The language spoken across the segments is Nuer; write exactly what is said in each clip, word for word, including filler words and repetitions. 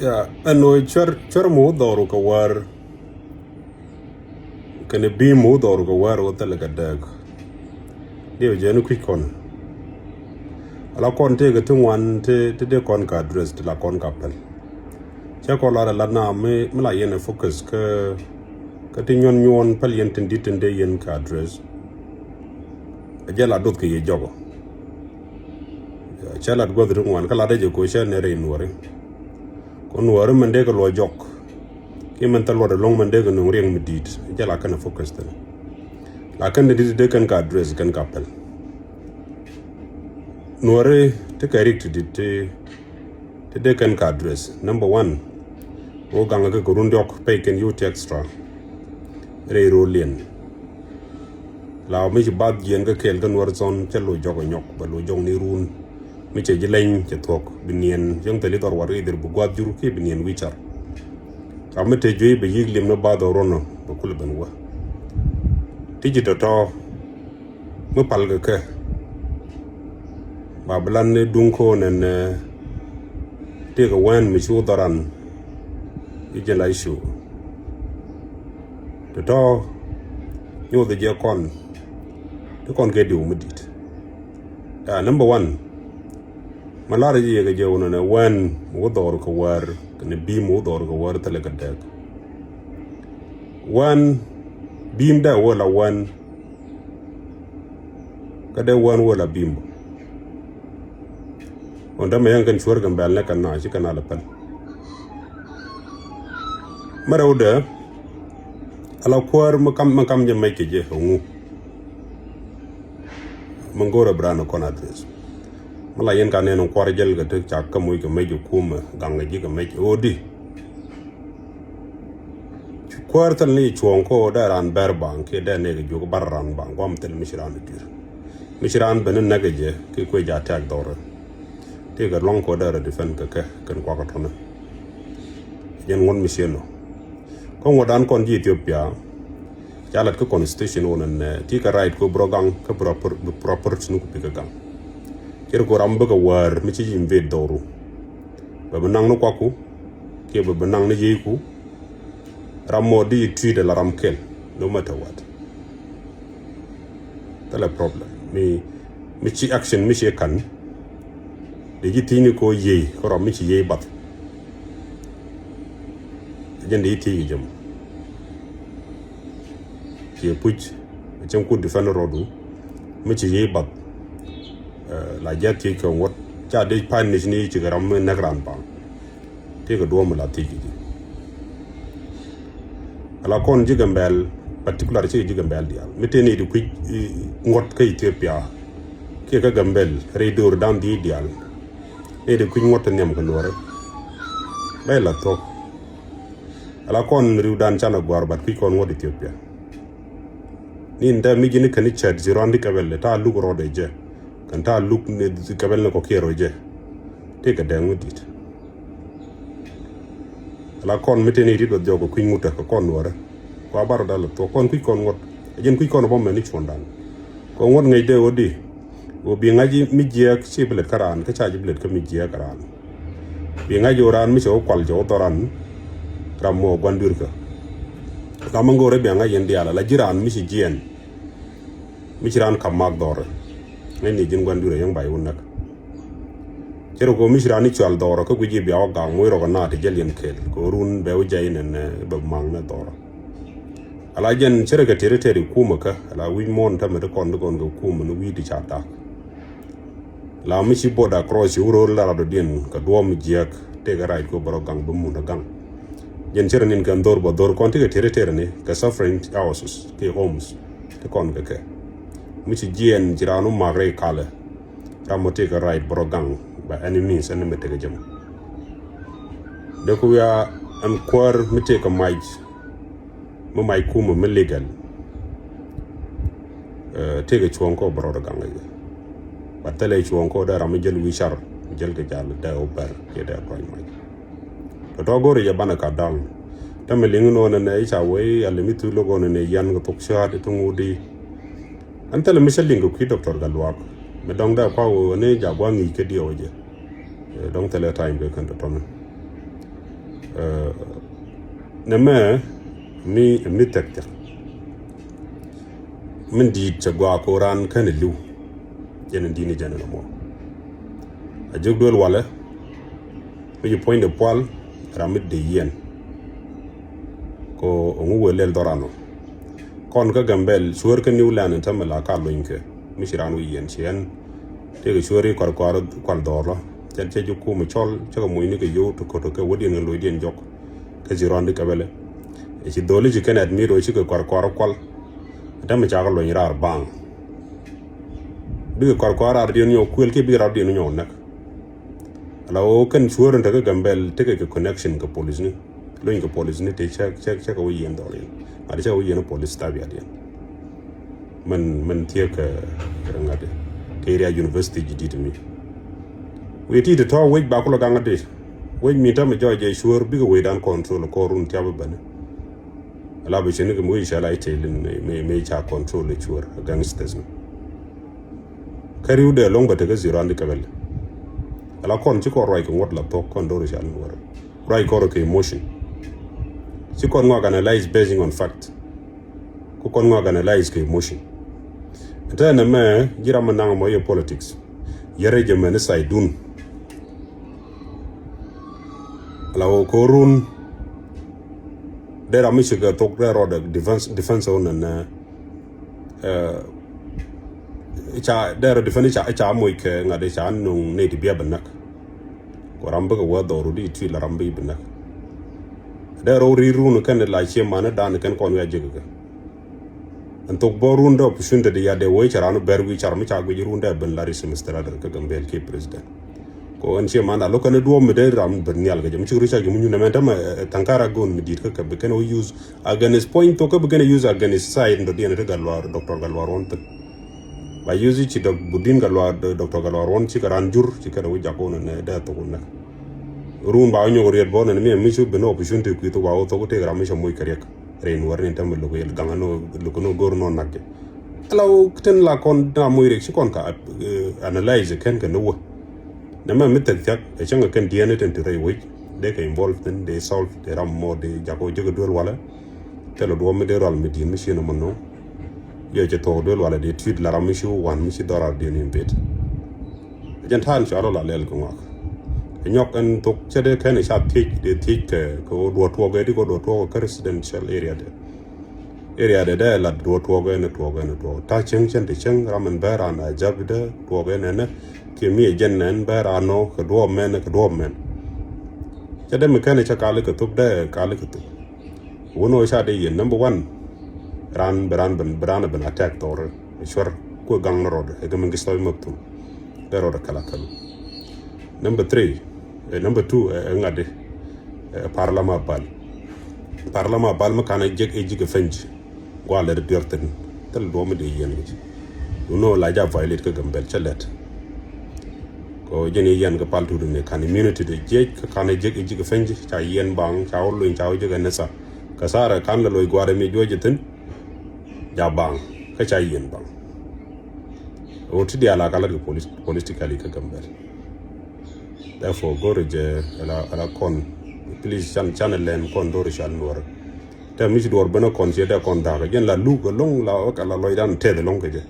Ya, ɛn ɣöö cuɛr, cuɛr mi wä dhɔru kɛ wäär. Kɛnɛ bi̱i̱m mi wä dhɔru kɛ wäär wä thilɛ kɛ dääk. Diɛ jɛ ni kui̱c kɔn. Ala kɔn tëëkɛ ti ŋuan ti, ti dee kɔn ka address ti la kɔn ka päl. Cɛ kɔn la rɛ la na mi, mi la yɛn ɛ focus kä, kä ti nyuɔn nyuɔn päl yɛn tin di̱t tin dee yɛn ka address. Ɛ jɛ la doth kɛ yɛ jɔkɔ. Cɛ lat guäth ti ŋuan kä lat dee jɛ ko̱ cɛ nɛr in wari. Kɔn wari mɛn dee kɛ luɔ jɔk. Ki mɛn thil luɔt ɛlɔŋ mɛn dee kɛ nuŋ riɛŋ mi di̱i̱t. Jɛ la kɛn ɛ focus thin. La kɛn dee di̱t dee kɛn ka address kɛn ka päl. Nuɔri ti kɛ rik ti di̱t ti, ti dee kɛn ka address. Number one, wä gaŋ kɛ kɛ run diɔk pay kɛn U T Extra. Rɛy ro̱o̱l liɛn. La mi ci bath jiɛn kä kɛɛl kä nuɔr thɔn cɛ lo̱c jɔk ɛ nyɔk bɛ lo̱c jɔk ni run. Mi cɛ ji̱ leny cɛ thuɔ̱k bi niɛn cäŋ thil i̱ dhɔr wat i̱ dhir bi guath jur kiɛ bi niɛn wi̱i̱ car. Ca mi te juey bɛ yi̱k liɛm ni bath ɔ ruɔ̱n ɔ bɛ kulɛ ben wä. Ti ci tɔ̱tɔ̱ mi pal kɛ kɛ. Ba bi lan ni duŋ ko̱o̱n ɛn, eh, tëëkɛ wɛn mi cu dhɔran i̱ jɛ la i̱ cu. Tɔ̱tɔ̱ nyoth jɛ kɔn ti kɔn kɛ diw mi di̱t. Ya, number one, ma lar ji̱ yɛ kɛ jɛ wunɛ nɛ wɛn mi wä dhɔr kɛ wäär kɛnɛ bi̱i̱m mi wä dhɔr kɛ wäär thilɛ kɛ dääk. Wɛn bi̱i̱m dɛ wä la wɛn. Kä dee wään wä la bi̱i̱m bä. Wän dämɛ yɛn kɛn cuäär kɛn bɛl nɛ kɛn na ci kɛn a la pɛl. Mɛ rɛw dee ala kuäär mi kam, mi kam jɛ mɛc kɛ jɛ ŋu. Mi go̱o̱rɛ bi raan kɔn address. Mi la yɛn ka nɛn kuar jäl kɛ tek cak kä moc kɛ mɛc kɛ kumɛ gaŋ kɛ ji̱ kɛ mɛc ɣöö di. Kuäär thil ni cuɔ̱ɔ̱ŋ kä ɣöö dee raan bɛr baŋ kiɛ dee nɛk juɔk bar raan baŋ guam thil mi ci raan dui̱r. Mi ci raan ben ni näk jɛ kiɛ kuec a tɛk dhɔrɛ. Ti kɛ luaŋ kä ɣöö dee rɛ defend kɛ kɛ kɛn kuak kä tɔnɛ. Jɛn ŋuɔ̱t mi ciën nɔ. Kä ŋuɔ̱t dan kɔn ji̱ Ethiopia. Ca lat kä constitution wun ɛn, eh, ti kɛ right kɛ bro gaŋ kä proper, proper tini ku pikɛ gaŋ. Cir ku ram bikɛ wäär mi ci ji̱ invade dhɔru. Bɛ bi naŋ ni kuaku kiɛ bɛ bi naŋ ni yieyku. Ram mɔ di yi tui̱dɛ la ram kɛl, no matter what. Thilɛ problem mi, mi ci action mi ci kan. Di ji̱ thi̱n ni ko yiey kä rɔ mi ci yiey bath. Jɛn di ji̱ thi̱n ki jɛ mɔ. Ci puc cɛŋ ku defend rɔdu mi ci yiey bath. Eh, la jɛ thiec kɛ ŋuɔ̱t ca di pan ni ci ni ci kɛ ram mi nɛk ran baŋ. Ti kɛ duɔ̱ɔ̱m la thiec kɛ ji̱. Ala kɔn ji̱ Gambɛl, particular ci ji̱ Gambɛl diaal mi tëë ni di kui̱c, eh, ŋuɔ̱t kä Ethiopia. Kiɛ kä Gambɛl rɛy do̱r dan di diaal. Ni di kui̱c ŋuɔ̱t ti nhiam kɛ nuɔrɛ. Bɛ la thuɔ̱k. Ala kɔn riw dan canɛ gua̱r bat kui̱c kɔn ŋuɔ̱t Ethiopia. Ni in dee mi ji̱ ni kɛn i̱ cɛt ji̱ ruan di kɛbɛl ta luk rɔɔdɛ jɛ. Kɛn ta luk ni kɛbɛl ni kɔkiɛ rɔ jɛ. Ti kɛ dɛŋ mi di̱t. Ala kɔn mi tini ti duɔth jɔk kɛ kui̱ ŋut kɛ kɔn nuɔrɛ. Kua bar dal thuɔk kɔn kui̱ kɔn ŋuɔt. Ɛ jɛn kui̱ kɔn bä mɛn ni cuɔndan. Kɔ ŋuɔt ŋäc dee wä di. Wä bi ŋa̱c mi jiɛɛk ci bi lɛt kä raan kä ca ji̱ bi lɛt kä mi jiɛɛk raan. Bi ŋa̱c wä raan mi cɛ wä kual cɛ wä dhɔran. Ram mɔ guan dui̱r kä. Ram mi ŋo̱rɛ bi ŋa̱c yɛn diaal ala ji̱ raan mi ci jiɛɛn. Mi ci raan kap mak dhɔrɛ. Ŋäcni ji̱n gua̱n dui̱rɛ yäŋ ba i̱ wun näk. Cɛ rɔ kɔ mi ci raan i̱ cual dhɔrɛ kä guic i̱ bia wä gak muc rɔ kɛ naat ti jäl yɛn kɛɛl kɛ run bɛ wä jay nɛn, eh, bɛ mak nɛ dhɔrɛ. Ala jɛn cɛ rɛ kɛ tiri tɛri kumɛ kä ala wi̱c muɔ̱ɔ̱n tämɛ ti kɔn ti kɔn kɛ kumɛ ni wi̱i̱ ti ca dak. La mi ci border cross ci wuror la rat dɔ̱diɛn kɛ duɔ̱ɔ̱m jiɛk tëëkɛ right kɛ bärɔ gaŋ bi mun ɛ gaŋ. Jɛn cɛ rɛ nin kɛn dhor bä dhor kɔn ti kɛ tiri tiri ni kɛ suffering houses kɛ homes ti kɔn kɛ kɛ. Mi ci jiɛn ci raan wä mak rɛy kalɛ. Ram mɔ tëëkɛ right bärɔ gaŋ by any means ɛn mi tëëkɛ jɛ mɔ. Dee ku wiaa ɛn kuäär mi tëëkɛ mac. Mi mac kumɛ mi legal. Eh, tëëkɛ cuɔ̱ɔ̱ŋ kä bärɔt gaŋ i̱. But thilɛ cuɔ̱ɔ̱ŋ kä dee ram mi jäl wi̱i̱ car jäl kɛ jal dee wä bɛr kiɛ dee kɔc mac. Tɔ̱tɔ̱ go̱o̱rɛ jɛ banɛ kat da̱ŋ. Tämɛ liŋ inɔ nɛnɛ i̱ ca wee i̱ a lɛ mi thul lok ɔ nɛnɛ yan kɛ thok ca̱a̱t i̱ thuŋ wudi. Ɛn thilɛ mi cä liŋ kɛ kui̱ doctor Gatluak. Mi dɔ̱ŋ dee kua wee ni jaak gua̱a̱ŋ ŋi̱i̱c kä diɛw jɛ. Eh, dɔ̱ŋ thilɛ time kɛ kɛn tɔ̱tɔ̱ni. Nɛmɛ mi mi thɛk thɛk min di̱i̱t cɛ gɔaa ko̱ran kɛn li̱w. Jɛn in di̱i̱t ni jɛn in mɔ a jiök duel walɛ. Mi ci puɔ̱nydɛ pual ram mi dee yiɛn. Ko ŋu wëë lɛl dhɔran ɔ kɔn kä Gambɛl cuäär kä New Land in tämɛ la ka lony kɛ mi ci ran wi̱i̱ yiɛn ci ɛn. Tëëkɛ cuäär i̱ kɔr kɔr kual dhɔr lɔ cɛ cɛ ji̱ kum cɔl cɛ kɛ mucni kɛ yow ti ko̱t kɛ wädiɛn kɛ lo̱cdiɛn jɔk. Kä ci rɔn di kɛ bɛlɛ ci dholi ci kɛn ɛt mi ro ci kɛ kɔr kɔr kual. Tämɛ ca kɛ lony raar baŋ. Bikɛ kɔr kɔr raar diɛn nyɔk kuël kiɛ bikɛ raar diɛn nyɔk näk. Ala ɣöö kɛn cuäär in te kä Gambɛl tekɛ kɛ connection kɛ police ni. Lony kɛ police ni te cɛ cɛ cɛ kɛ wä yiɛn dhɔr in ŋa̱t cɛ wä yiɛn police tabia diɛn. Mɛn mɛn thiek kɛ ŋa̱t kɛ area university ji̱ di̱t mi. Wi̱i̱ ti te tɔ̱ wec ba kulɛ gaŋ adi wec mi tämɛ jɔɔc jɛ cuäär bikɛ wecdan control kɔɔrun tiap bäni. Ala bi cini kɛ mi wi̱i̱ cɛ la itel in mëë mëë ca control ɛ cuäär gangsters ni. Kä ri̱w dee lo̱ŋ bɛ tekɛ zero andi kɛ bɛl. Ala kɔn ci kɔn ruac kɛ ŋuɔ̱t la thok kɔn do̱r i̱ cal ni wär ruac kɔn rɔ kɛ emotion. Ci kɔn ŋɔak analyze basing on fact. Ku kɔn ŋɔak analyze kɛ emotion. Ɛn tɛn ɛmɛ ji̱ ram mi naŋ mɔ yɛ politics. Yɛ regiment i̱ side dun. Ala wä ko̱run. Dee ram mi cikɛ thok dee rɔɔdɛ defense defense wä nɛnɛ. Ca dee rɔ defense ca ca moc kɛ ŋa̱t ca nuŋ nɛy ti bia bɛ näk. Kɔ ram bikɛ wä dhɔru di tui̱ la ram bi bɛ näk. Dee rɔ ri run kɛn la cie man dan kɛn kɔn wi̱i̱ a jek kɛ. Ɛn thok bɔ run dee opportunity di ya dee wee ca ran bɛr wi̱i̱ car mi ca guic run dee ben la ri semester adɛr kä Gambɛl kiɛ president. Ko ɛn cie man a lo̱k kɛn duɔ̱ɔ̱p mi dee ram ben nhial kɛ jɛ mi cik ri ca jɛ mi nyun ɛmɛn tämɛ thankara gon mi di̱i̱t kä kɛ bi kɛn wä use against point thok kä bi kɛn wä use against side in dɔ̱diɛn ti Gatluak Doctor Gatluak Ruɔn thin. Ba use ci dɔk budin Gatluak Doctor Gatluak Ruɔn ci kɛ ran jur ci kɛn wä jakon ɛn dee thok wä näk. Run ba wä nyok riet bɔ nɛn mi ɛn mi cu ben opportunity kui̱ thok ba wä thok wä tëëk ram mi ca moc kɛ riɛk. Rin wär ni tämɛ luk yɛl gaŋ ɛn luk ɛn go̱r nɔ nak jɛ. Ala wä tin la kɔn na moc riɛk ci kɔn ka analyze kɛn kɛ ni wä. Nɛmɛ mi thɛk thiak ɛ cäŋ ɛ kɛn diɛn ɛ tin ti rɛy wec dee kɛ involve thin dee solve dee ram mɔ dee jak wä jek ɛ duel walɛ. Thilɛ duɔ̱ɔ̱p mi dee rual mi di̱i̱n mi ci nɔmɔ nɔ. Yɛ cɛ thuɔ̱k duel walɛ dee tui̱t la ram mi ci wä wan mi ci dhɔrar diɛn in bet. Ɛ jɛn ta̱a̱n cɔal ɔ la lɛl kɛ ŋɔak. Ɛ nyɔk ɛn thok cɛ dee kɛn ɛ ca thiec dee thiec kɛ kɛ wä duɔ̱ɔ̱r tuɔɔk ɛ di kɛ wä duɔ̱ɔ̱r tuɔɔk ɛ kä residential area dee. Area dɛ dɛ lat duɔ̱ɔ̱r tuɔɔk ɛn tuɔɔk ɛn tuɔɔk ta̱ cieŋ cɛn ti cieŋ ram ɛn bɛ ran a jap dɛ tuɔɔk ɛn ɛn kiɛ mi ɛ jɛn nɛn bɛ ran nɔ kɛ duɔ̱ɔ̱p mɛn kɛ duɔ̱ɔ̱p mɛn. Cɛ dee mi kɛn cɛ kali kɛ thop dee kali kɛ thop. Wun ɔ ca dee yɛn number one. Ran bɛ ran bɛ ran bɛ attack thɔr cuɛr kuɛ gaŋ ni rɔɔdɛ ɛ kɛ mi gi̱th tɔc map thum. Bɛ rɔɔdɛ kala kalu. Number three, eh, number two, eh, ŋa̱t di, eh, parlama bal. Parlama bal mi kan a jek ɛ jik ɛ fenj. Gua lɛ di diɔr thin. Thil duɔmi di yɛn gic. Duno la ja violate kä Gambɛl cɛ lɛt. Ko jɛn i̱ yɛn kä pal tudu ni kan immunity di jiec kä kan a jek ɛ jik ɛ fenj ca yɛn baŋ ca wä luny ca wä jek ɛ nesa. Kä sara kan la loc guarɛ mi juɔc ɛ thin. Ja baŋ kä ca yɛn baŋ. Ɣöö ti diaal a ka lät kɛ politically kä Gambɛl. Therefore go̱rɛ jɛ ala kɔn please can can lɛn kɔn do̱r cal nuɔr. Tɛ mi ci duɔr ben kɔn ciɛ dɛ kɔn dakä jɛn la luk ɛlɔŋ la wek ala lɔcdan tɛth ɛlɔŋ kɛ jɛ.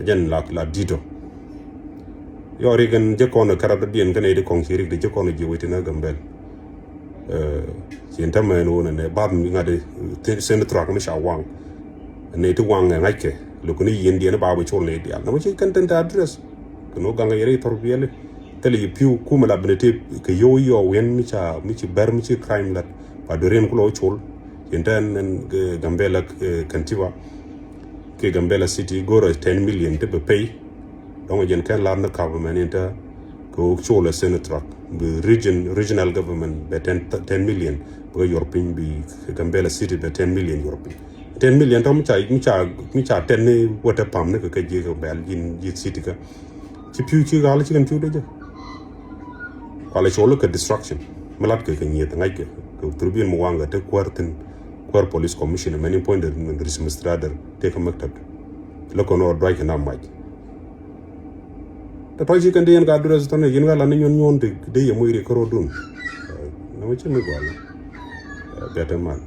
Jɛn la la ditɔ. Yɔ rik ɛn jɛ kɔn kɛrɛ dɔ̱diɛn kɛn ɛ di kɔŋ ci rik di jɛ kɔn jiɛ wec tin ɛ Gambɛl. Ci ɛn tämɛ ɛn ɣöö nɛ bath mi ŋa̱t sen thrak mi ca waŋ. Nɛ ti waŋ ɛ ŋa̱ckɛ lo̱k ni yiëndiɛn ba bi col nɛ diaal nɛ wä ci kɛn tin te address. Kɛ ni wä gaŋ yɛrɛ i̱ thɔr biɛli thilɛ yi pi̱w kumɛ la bi nɛ ti kɛ yio̱w yio̱w wiɛn mi ca mi ci bɛr mi ci crime lat. Ba doriɛn kulɛ wä col ci ɛn te ɛn Gambɛla kɛn ti ba. Kɛ Gambɛla city go̱rɛ ten million ti bɛ pay. Dɔŋ jɛn kɛn lar ni government in te kɛ wä col ɛ sen thrak bi region regional government bɛ ten ten million. Bɛ kɛ yor piny bi Gambɛla city bɛ ten million yor piny. Ten million tɔ mi ca mi ca mi ca ten ni wä te pam ni kɛ kɛ jiɛ kɛ bɛl ji̱n ji̱ city kɛ. Ci pi̱w ci ɣal ci kɛn pi̱w dee jɛ. Kualɛ col kɛ destruction mi lat kɛ kɛ nyieth ŋa̱ckɛ kɛ tribune mi waŋ kɛ te kuäär thin. Kuäär police commissioner mɛn in puɔ̱nydɛ ris mistrader te kɛ maktab. Lä kɔn ɔ duac kɛ na mac. Tɛ tɔc ci kɛn di yɛn ka address tɔn yɛn wɛl ani nyuɔn nyuɔn di di yɛ moc ri kärɔɔdun. Nɔmɔ ci mi gɔl. Bia te mal.